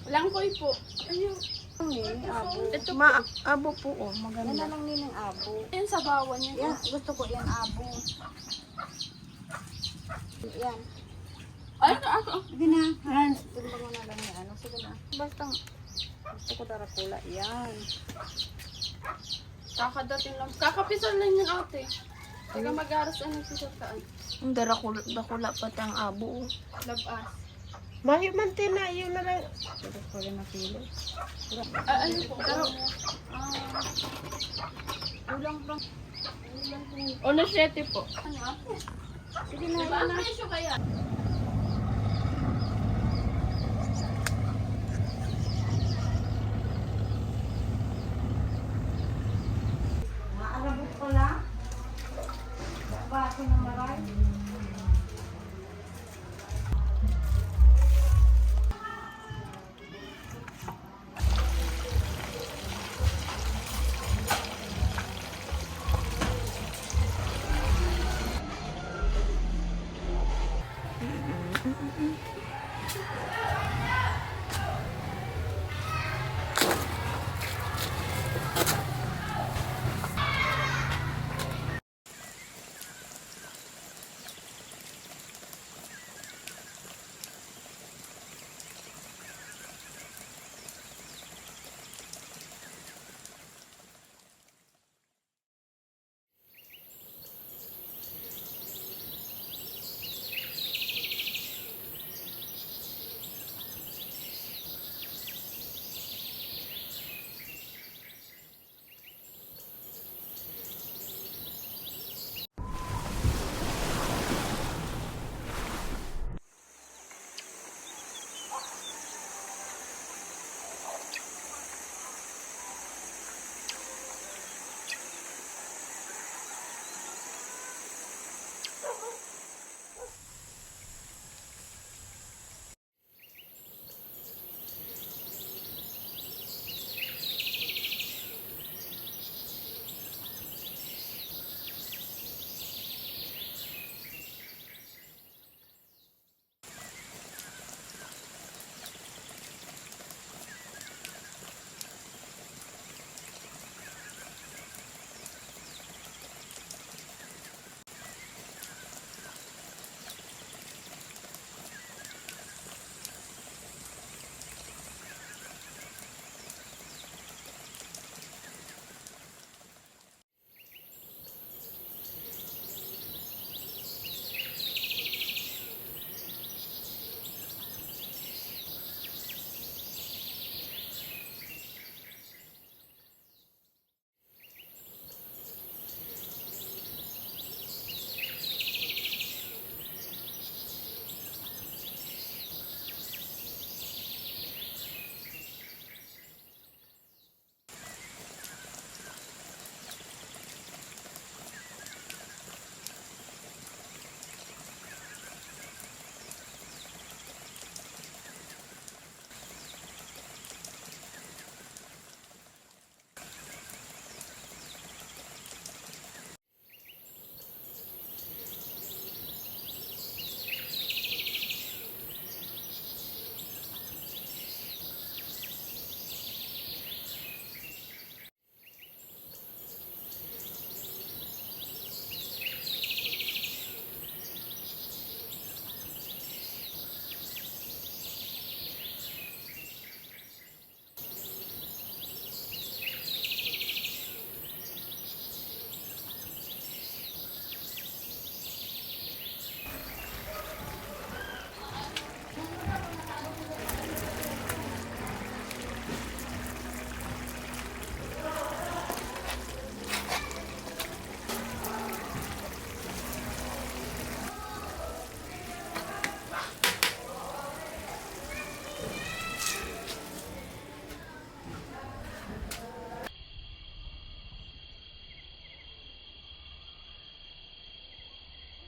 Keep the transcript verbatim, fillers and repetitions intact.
Langkoy po. Ayun. Ang nini, abo. Ito ma, abo po, oh, maganda. Yan na lang nining abo. Yan, sabawan niya. Yan, gusto ko yan, abo. Yan. Ay, ito, ako. Sige na. Yan. Tignan mo na lang yan. Ano, sige na. Basta, gusto ko darakula. Yan. Kakadating lang. Kakapisal lang yun, ate. Taga Magaras ang nagsisakaan. Ang darakula, dakula pati ang abo, oh. Labas. Mayo man, Tina, yun na lang. Pero ko rin napili. Ah, ano po? Pero, ah, kulang pa. Kulang po. Uno siyete po. Ano ako? Sige na, diba, yan ang na. Presyo kaya? Naarabot ko lang. Bati ng maray.